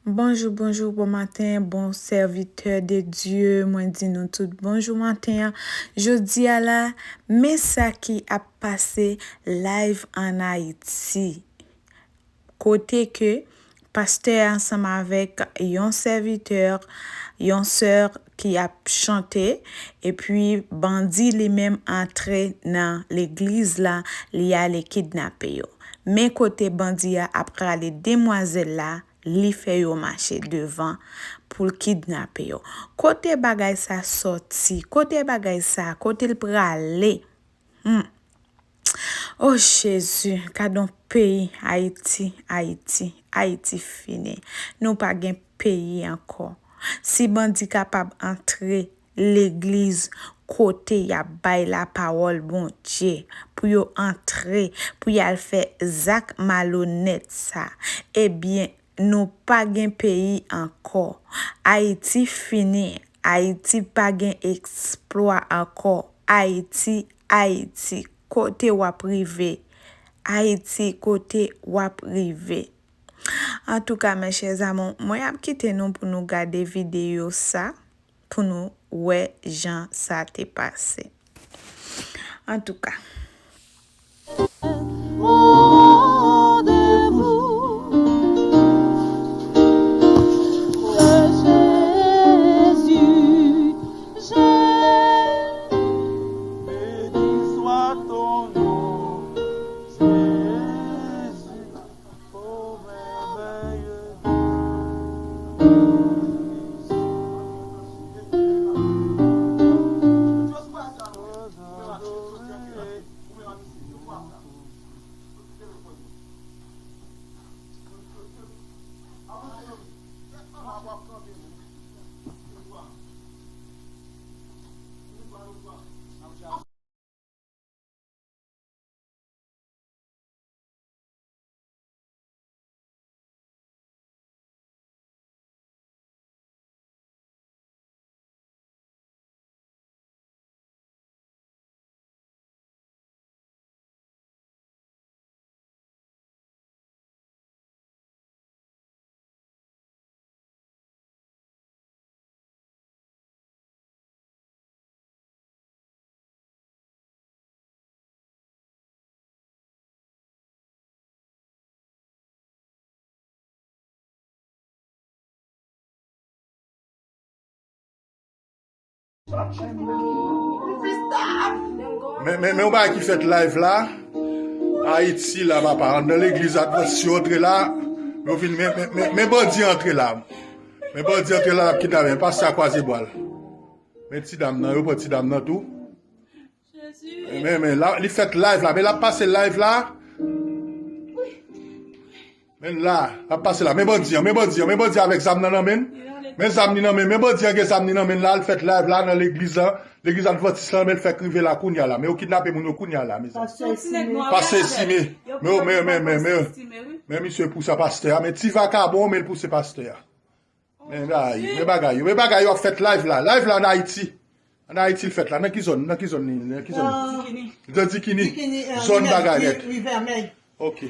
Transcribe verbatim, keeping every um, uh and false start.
Bonjou, bonjou, bon maten, bon sèvitè de Dye. Mwen di nou tout bonjou maten an. Jodi a la, men sa ki ap pase live ann Ayiti. Kote ke pastè ansanm avèk yon sèvitè, yon sè ki ap chante, epi bandi li menm antre nan legliz la, li ale kidnape yo. Men kote bandi a ap rale demwazèl la, li fè yo mache devan pou l kidnape yo. Kote bagay sa sòti? Kote bagay sa? Kote l prale? Hmm. O Jezi, gad on peyi, Ayiti, Ayiti, Ayiti fini. Nou pa gen peyi ankò. Si bandi kapab antre legliz kote y ap bay lapawòl Bondye, pou yo antre, pou y al fè zak malonèt sa, ebyen, nou pa gen peyi ankò. Ayiti fini. Ayiti pa gen eksplwa ankò. Ayiti, Ayiti, kote w ap rive? Ayiti, kote w ap rive? Antouka, mes chers amours, mwen ap kite nou pou nou gade videyo sa, pou nou wè jan sa te pase. Antouka. Mon rendez-vous, Jésus, j'ai béni soit ton nom, Jésus. Men, men, men yon bagay ki fèt live la. Ayiti la, papa. Anndan legliz Advantis yo antre la. Yo vin, men, men, men, men bandi antre la. Men bandi antre la, l ap kidnape. Men pastè a kwaze bwa l. Men ti dam nan, yo pran ti dam nan tou. Men, men, la, li fèt live la. Men l ap pase live la. Men la, l ap pase la. Men bandi an, men bandi an, men bandi an avèk zam nan nan men l. Men zam li nan men, men bandi an gen zam li nan men l la, l fèt live la nan legliz la, legliz Advantis la, men l fèk rive la kounya la. Men yo kidnape moun yo kounya la, mezanmi. Pastè Esime. Pastè Esime. Men, men, men, men, men, men misye pouse pastè a, men ti vakabon, men l pouse pastè a. Men bagay, men bagay yo, men bagay yo ap fèt live la, live la ann Ayiti. Ann Ayiti l fèt la, nan ki zòn, nan ki zòn li, nan ki zòn? Nan Dikini. Nan Dikini. Dikini, eh, zòn bagay nèt. Ri Vèmèy. Ok.